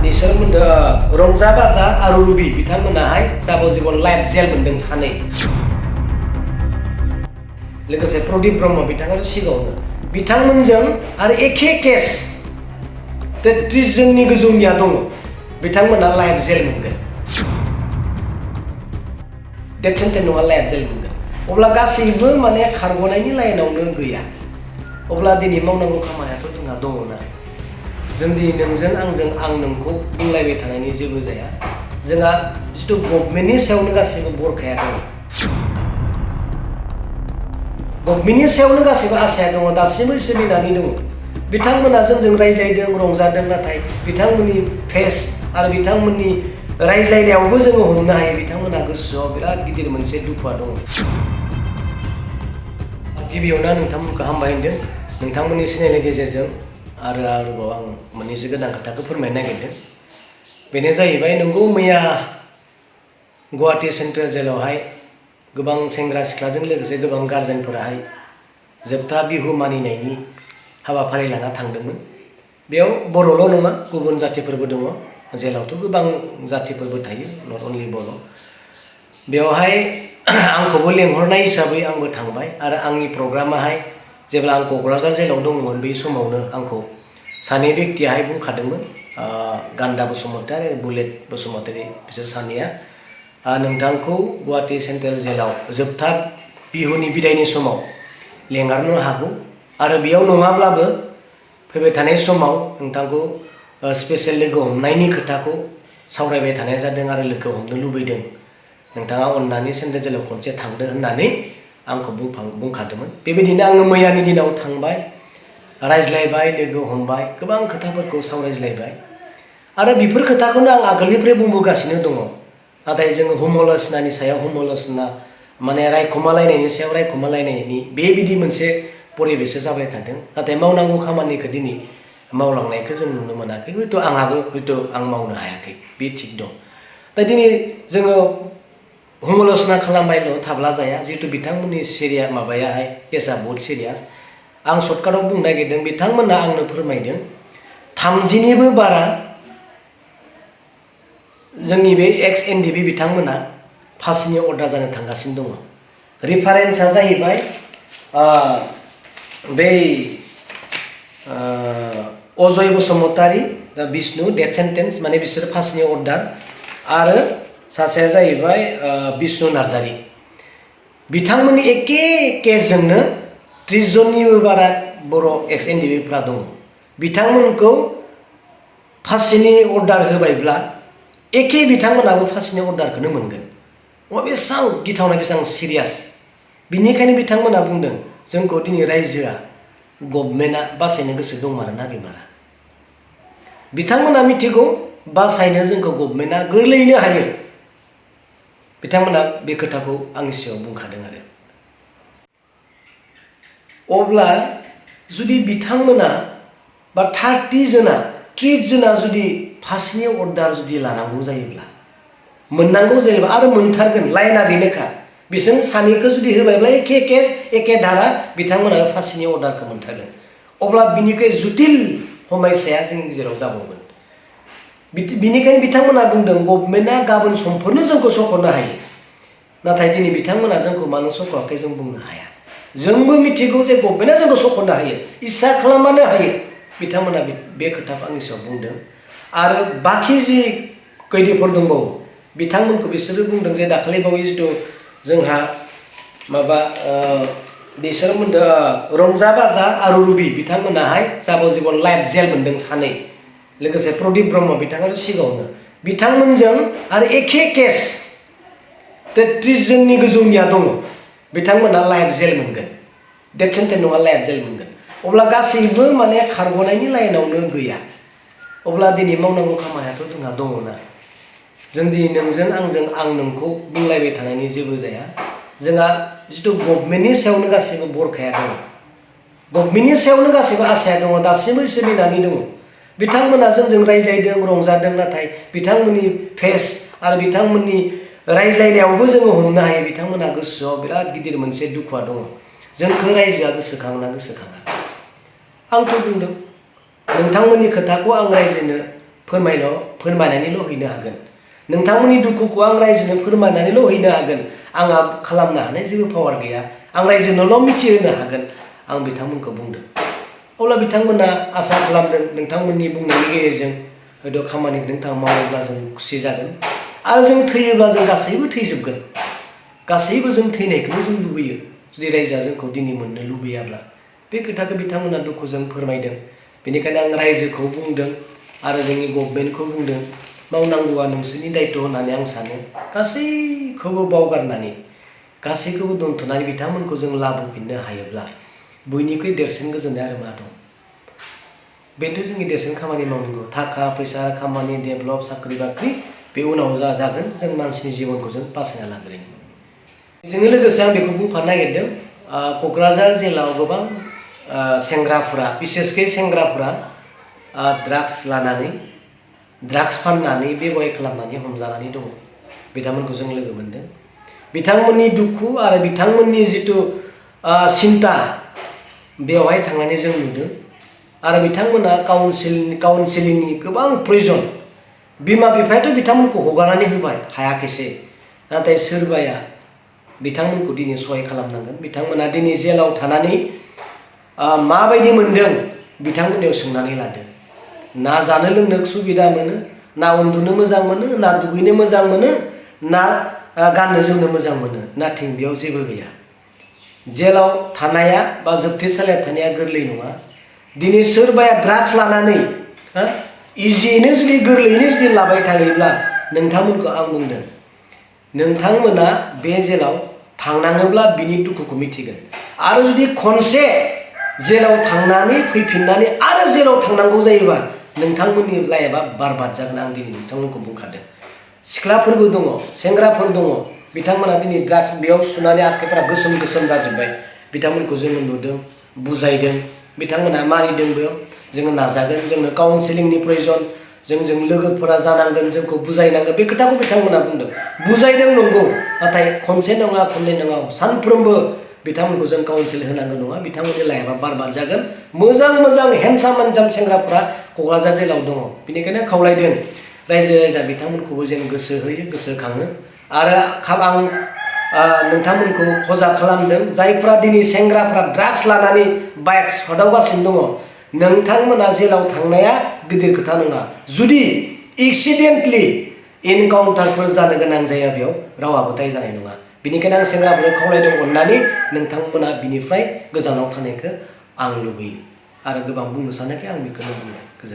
बिसोर रंजा बाजा आरो रुबि बिथांमोनाहाय जाबजीवन लाइफ जेल मोनदों सानै लोगोसे प्रदीप ब्रह्म बिथाङाबो सिगाङावनो बिथांमोनजों आरो एखे केस 33 जननि गोजौनिया दङ बिथांमोना लाइफ जेल मोनगोन डेथ सेन्टेन्स नङा लाइफ जेल मोनगोन अब्ला गासैबो माने खारग'नायनि लाइनावनो गैया अब्ला दिनै मावनांगौ खामानियाथ' जोंहा दङना जों दिनै नोंजों आंजों आं नोंखौ बुंलायबाय थानायनि जेबो जाया जोंहा जिथु गभर्नमेन्टनि सायावनो गासैबो बरखाया दङ गभर्नमेन्टनि सायावनो गासैबो आसाया दङ दासिमबो सोलिनानै दङ बिथांमोना जोंजों रायज्लायदों रंजादों नाथाय बिथांमोननि फेस आरो बिथांमोननि रायज्लायनायावबो जोङो हमनो हायो बिथांमोना गोसोआव बिराद गिदिर मोनसे दुखुआ दङ गिबियावनो नोंथांमोनखौ हामबाय होनदों नोंथांमोननि सिनायनायनि गेजेरजों आरोबाव आं मोननैसो गोनां खोथाखौ फोरमायनो नागिरदों बेनो जाहैबाय नंगौ मैया गुवाहाटी सेन्ट्रेल जेलावहाय गोबां सेंग्रा सिख्लाजों लोगोसे गोबां गार्जेनफोराहाय जोबथा बिहु मानिनायनि हाबाफारि लाना थांदोंमोन बेयाव बर'ल' नङा गुबुन जाथिफोरबो दङ जेलावथ' गोबां जाथिफोरबो थायो नट अनलि बर' बेवहाय आंखौबो लेंहरनाय हिसाबै आंबो थांबाय आरो आंनि प्रग्रामाहाय जेब्ला आं क'क्राझार जेलाव दंमोन बै समावनो आंखौ सानै बेक्तियाहाय बुंखादोंमोन गान्दा बसुमतारी आरो बुलेट बसुमतारी बिसोर सानैया नोंथांखौ गुवाहाटी सेन्ट्रेल जेलाव जोबथा बिहुनि बिदायनि समाव लेंहरनो हागौ आरो बेयाव नङाब्लाबो फैबाय थानाय समाव नोंथांखौ स्पेसियेल लोगो हमनायनि खोथाखौ सावरायबाय थानाय जादों आरो लोगो हमनो लुबैदों नोंथाङा अननानै सेन्ट्रेल जेलाव खनसे थांदो होननानै आंखौ बुंखादोंमोन बेबायदिनो आङो मैयानि दिनाव थांबाय रायज्लायबाय लोगो हमबाय गोबां खोथाफोरखौ सावरायज्लायबाय आरो बेफोर खोथाखौनो आं आगोलनिफ्राय बुंबोगासिनो दङ नाथाय जोङो हुम'लसनानि सायाव हुम'लसना माने रायखुमालायनायनि सायाव रायखुमालायनायनि बेबायदि मोनसे परिबेसआ जाबाय थादों नाथाय मावनांगौ खामानिखौ दिनै मावलांनायखौ जों नुनो मोनाखै हयथ' आंहाबो हयथ' आं मावनो हायाखै बे थिग दं दा दिनै जोङो हुम'लसना खालामबायल' थाब्ला जाया जिहेतु बिथांमोननि माबायाहाय केसा बहुत सिरियास आं सर्टकाटाव बुंनो नागिरदों बिथांमोना आंनो फोरमायदों 30निबो बारा जोंनि बे एक्स एनडिबि बिथांमोना फासिनि अर्डार जानो थांगासिनो दङ रिफारेन्सआ जाहैबाय बै अजय बसुमतारी दा बिष्णु डेथ सेन्टेन्स माने बिसोर फासिनि अर्डार आरो सासेया जाहैबाय बिष्णु नार्जारी बिथांमोननि एखे केसजोंनो 30 जननिबो बारा बर' एक्स एनडिबिफ्रा दङ बिथांमोनखौ फासिनि अर्डार होबायब्ला एखे बिथांमोनाबो फासिनि अर्डारखौनो मोनगोन बेसेबां गिथावना बेसेबां सिरियास बिनिखायनो बिथांमोना बुंदों जोंखौ दिनै रायजोआ गभर्नमेन्टआ बासायनो गोसो दंमारो ना गैमारा बिथांमोना मिथिगौ बासायनो जोंखौ गभर्नमेन्टआ गोरलैयैनो हायो बिथांमोना बे खोथाखौ आंनि सिगाङाव बुंखादों आरो अब्ला जुदि बिथांमोना बा 30 जना जुदि फासिनि अर्डार जुदि लानांगौ जायोब्ला मोननांगौ जायोबा आरो मोनथारगोन लाइना बेनोखा बिसोर सानैखौ जुदि होबायब्ला एखे केस एखे धारा बिथांमोना फासिनि अर्डारखौ मोनथारगोन अब्ला बिनिख्रुइ जुटिल समस्याया जोंनि गेजेराव जाबावगोन बिनिखायनो बिथांमोना बुंदों गभर्नमेन्टआ गाबोन समफोरनो जोंखौ सख'नो हायो नाथाय दिनै बिथांमोना जोंखौ मानो सख'आखै जों बुंनो हाया जोंबो मिथिगौ जे गभर्नमेन्टआ जोंखौ सख'नो हायो इस्सा खालामबानो हायो बिथांमोना बे खोथाखौ आंनि सायाव बुंदों आरो बाखि जि कैदिफोर दंबावो बिथांमोनखौ बिसोरो बुंदों जे दाखालिबावै जिथु जोंहा माबा बिसोर रंजा बाजा आरो रुबि बिथांमोनाहाय जाबजीवन लाइफ जेल मोनदों सानै लोगोसे प्रदीप ब्रह्म बिथाङाबो सिगाङावनो बिथांमोनजों आरो एखे केस 33 जननि गोजौनिया दङ बिथांमोना लाइफ जेल मोनगोन डेथ सेन्टेन्स नङा लाइफ जेल मोनगोन अब्ला गासैबो माने खारग'नायनि लाइनावनो गैया अब्ला दिनै मावनांगौ खामानियाथ' जोंहा दङना जों दिनै नोंजों आंजों आं नोंखौ बुंलायबाय थानायनि जेबो जाया जोंहा जिथु गभर्नमेन्टनि सायावनो गासैबो बरखाया दङ गभर्नमेन्टनि सायावनो गासैबो आसाया दङ दासिमबो सोलिनानै दङ बिथांमोना जोंजों रायज्लायदों रंजादों नाथाय बिथांमोननि फेस आरो बिथांमोननि रायज्लायनायावबो जोङो हमनो हायो बिथांमोना गोसोआव बिराद गिदिर मोनसे दुखुआ दङ जोंखौ रायजोआ गोसोखाङा गोसोखाङा आंथ' बुंदों नोंथांमोननि खोथाखौ आं रायजोनो फोरमायनानैल' हैनो हागोन। नोंथांमोननि दुखुखौ आं रायजोनो फोरमायनानैल' हैनो हागोन। आंहा खालामनो हानाय जेबो पावार गैया। आं रायजोनोल' मिथिहोनो हागोन। आं बिथांमोनखौ बुंदों। अब्ला बिथांमोना आसा खालामदों नोंथांमोननि बुंनायनि गेजेरजों हयथ' खामानिखौ नोंथाङा मावोब्ला जों खुसि जागोन। आरो जों थैयोब्ला जों गासैबो थैजोबगोन। गासैबो जों थैनायखौनो जों लुबैयो। जुदि रायजोआ जोंखौ दिनै मोननो लुबैयाब्ला बे खोथाखौ बिथांमोना दुखुजों फोरमायदों। बेनिखायनो आं रायजोखौ बुंदों आरो जोंनि गभर्नमेन्टखौ बुंदों मावनांगौआ नोंसोरनि दायित्व होननानै आं सानो। गासैखौबो बावगारनानै गासैखौबो दोनथ'नानै बिथांमोनखौ जों लाबोफिननो हायोब्ला बयनिख्रुइ देरसिन गोजोननाय आरो मा दं। बेनोथ' जोंनि देरसिन खामानि मावनांगौ। थाखा फैसा खामानि डेभेलप साख्रि बाख्रि बे उनाव जागोन। जों मानसिनि जिबनखौ जों बासायना लाग्रोनि। बेजोंनो लोगोसे आं बेखौ बुंफानो नागिरदों क'क्राझार जिल्लायाव गोबां सेंग्राफोरा बिसेसकै सेंग्राफोरा ड्राग्स लानानै ड्राग्स फाननानै बेब'हार खालामनानै हमजानानै दङ। बिथांमोनखौ जों लोगो मोनदों। बिथांमोननि दुखु आरो बिथांमोननि जिथु सिन्ता बेवहाय थांनानै जों नुदों। आरो बिथांमोना काउन्सिलिंनि गोबां प्रयजन। बिमा बिफायाथ' बिथांमोनखौ हगारनानै होबाय हायाखैसै। नाथाय सोरबाया बिथांमोनखौ दिनै सहाय खालामनांगोन। बिथांमोना दिनै जेलाव थानानै माबायदि मोनदों बिथांमोननियाव सोंनानै लादों। ना जानो लोंनो सुबिदा मोनो, ना उन्दुनो मोजां मोनो, ना दुगैनो मोजां मोनो, ना गाननो जोमनो मोजां मोनो। नाथाय बेयाव जेबो गैया। जेलाव थानाया बा जोबथेसालियाव थानाया गोरलै नङा। दिनै सोरबाया ड्राग्स लानानै इजियैनो जुदि गोरलैयैनो जुदि लाबाय थायोब्ला नोंथांमोनखौ आं बुंदों नोंथांमोना बे जेलाव थांनाङोब्ला बिनि दुखुखौ मिथिगोन। आरो जुदि खनसे जेलाव थांनानै फैफिननानै आरो जेलाव थांनांगौ जायोबा नोंथांमोननि लाइफआ बारबाद जागोन। आं दिनै नोंथांमोनखौ बुंखादों। सिख्लाफोरबो दङ, सेंग्राफोर दङ। बिथांमोना दिनै ड्राग्स बेयाव सुनानै आखाइफ्रा गोसोम गोसोम जाजोब्बाय। बिथांमोनखौ जोङो नुदों, बुजायदों। बिथांमोना मानिदोंबो। जोङो नाजागोन। जोंनो काउन्सिलिंनि प्रयजन। जोंजों लोगोफोरा जानांगोन, जोंखौ बुजायनांगोन। बे खोथाखौ बिथांमोना बुंदों। बुजायदों नंगौ। नाथाय खनसे नङा खननै नङा सानफ्रोमबो बिथांमोनखौ जों काउन्सिल होनांगौ नङा। बिथांमोननि लाइफआ बारबाद जागोन। मोजां मोजां हेन्डसाम सेंग्राफ्रा क'क्राझार जेलाव दङ। बेनिखायनो खावलायदों रायजो राजा बिथांमोनखौबो जेन गोसो होयो, गोसोखाङो। आरो आं नोंथांमोनखौ खजा खालामदों जायफ्रा दिनै सेंग्राफ्रा ड्राग्स लानानै बाइक सदावगासिनो दङ। नोंथांमोना जेलाव थांनाया गिदिर खोथा नङा। जुदि एक्सिडेन्टलि एनकाउन्टारफोर जानो गोनां जाया बेयाव रावाबो दाय जानाय नङा। बेनिखायनो आं सेंग्राफोरखौ खावलायदों अननानै नोंथांमोना बिनिफ्राय गोजानाव थानायखौ आं लुबैयो। आरो गोबां बुंनो सानाखै आं बेखौनो बुंबाय।